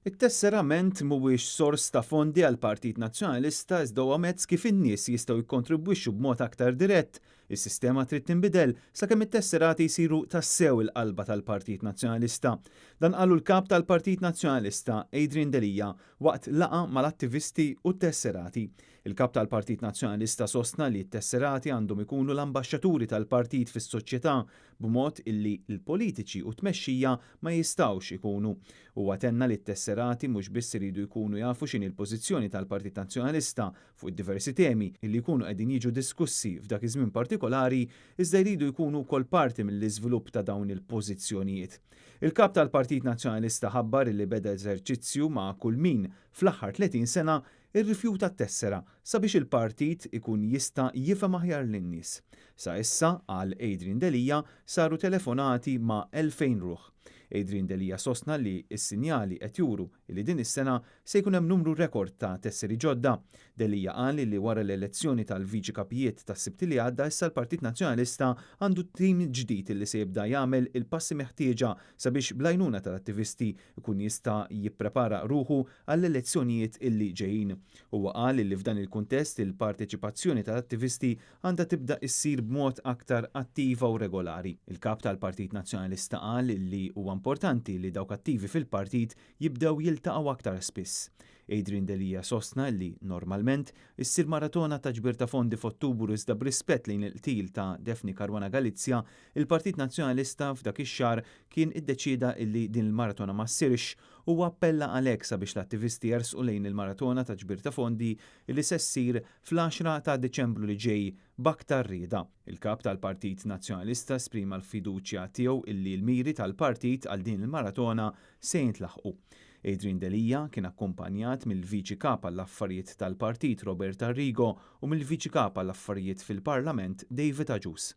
It-tesserament mhuwiex sors ta' fondi għall-Partit Nazzjonalista iżda huwa mezz kif in-nies jistgħu jikkontribwixxu b'mod aktar dirett. Is-sistema trid tinbidel sakemm it-tesserati jsiru tassew il-qalba tal-Partit Nazzjonalista. Dan qalu l-Kap tal-Partit Nazzjonalista, Adrian Delia, waqt laqgħa mal-attivisti u t-tesserati. Il-Kap tal-Partit Nazzjonalista sostna li t-tesserati għandhom ikunu l-ambaxxaturi tal-partit fis-soċjetà b'mod illi l-politiċi u t-tmexxija ma jistgħux ikunu. Huwa tenna li t-tesserati mhux biss iridu jkunu jafu x'inhi l-pożizzjoni tal-Partit Nazzjonalista fuq id-diversi temi illi jkunu qegħdin jiġu diskussi f'dak iż-żmien partikolari, iżda jridu jkunu wkoll parti mill-iżvilupp ta' dawn il-pożizzjonijiet. Il-Kap tal-Partit Nazzjonalista ħabbar illi beda eżerċizzju ma' kull min fl-aħħar 30 sena irrifjuta t-tessera sabiex il-partit ikun jista' jifhem aħjar lin-nies. Sa issa, qal Adrian Delia, saru telefonati ma' 2,000 ruħ. Adrian Delia sostna li s-sinjali qed juru li din is-sena se jkun hemm numru rekord ta' tesseri ġodda. Delia qal li wara l-elezzjoni tal-viċi kapijiet tas-Sibt li għadda, issa l-Partit Nazzjonalista għandu tim ġdid li se jibda jagħmel il-passi meħtieġa sabiex bl-għajnuna tal-attivisti ikun jista' jipprepara ruħu għall-elezzjonijiet illi ġejjin. Huwa qal li f'dan il-kuntest il-parteċipazzjoni tal-attivisti għandha tibda issir b'mod aktar attiva u regolari. Il-kap tal-Partit Nazzjonalista qal li huwa importanti li dawk attivi fil-partit jibdew jiltaqgħu aktar spiss. Adrian Delia sostna li normalment issir maratona ta' ġbir ta' fondi f'Ottubru, iżda b'rispett lejn il-qtil ta' Daphne Caruana Galizia, il-Partit Nazzjonalista f'dak ix-xahar kien iddeċieda illi din il-maratona ma ssirx u appella għalhekk sabiex l-attivisti jersqu lejn il-maratona ta' ġbir ta' fondi li se ssir fl-10 ta' Diċembru li ġej b'aktar rieda. Il-kap tal-Partit Nazzjonalista esprima l-fiduċja tiegħu illi l-miri tal-partit għal din il-maratona se jintlaħqu. Adrian Delia kien akkumpanjat mill-Viċi Kap għall-Affarijiet tal-Partit Robert Arrigo u mill-Viċi Kap għall-Affarijiet fil-Parlament David Agius.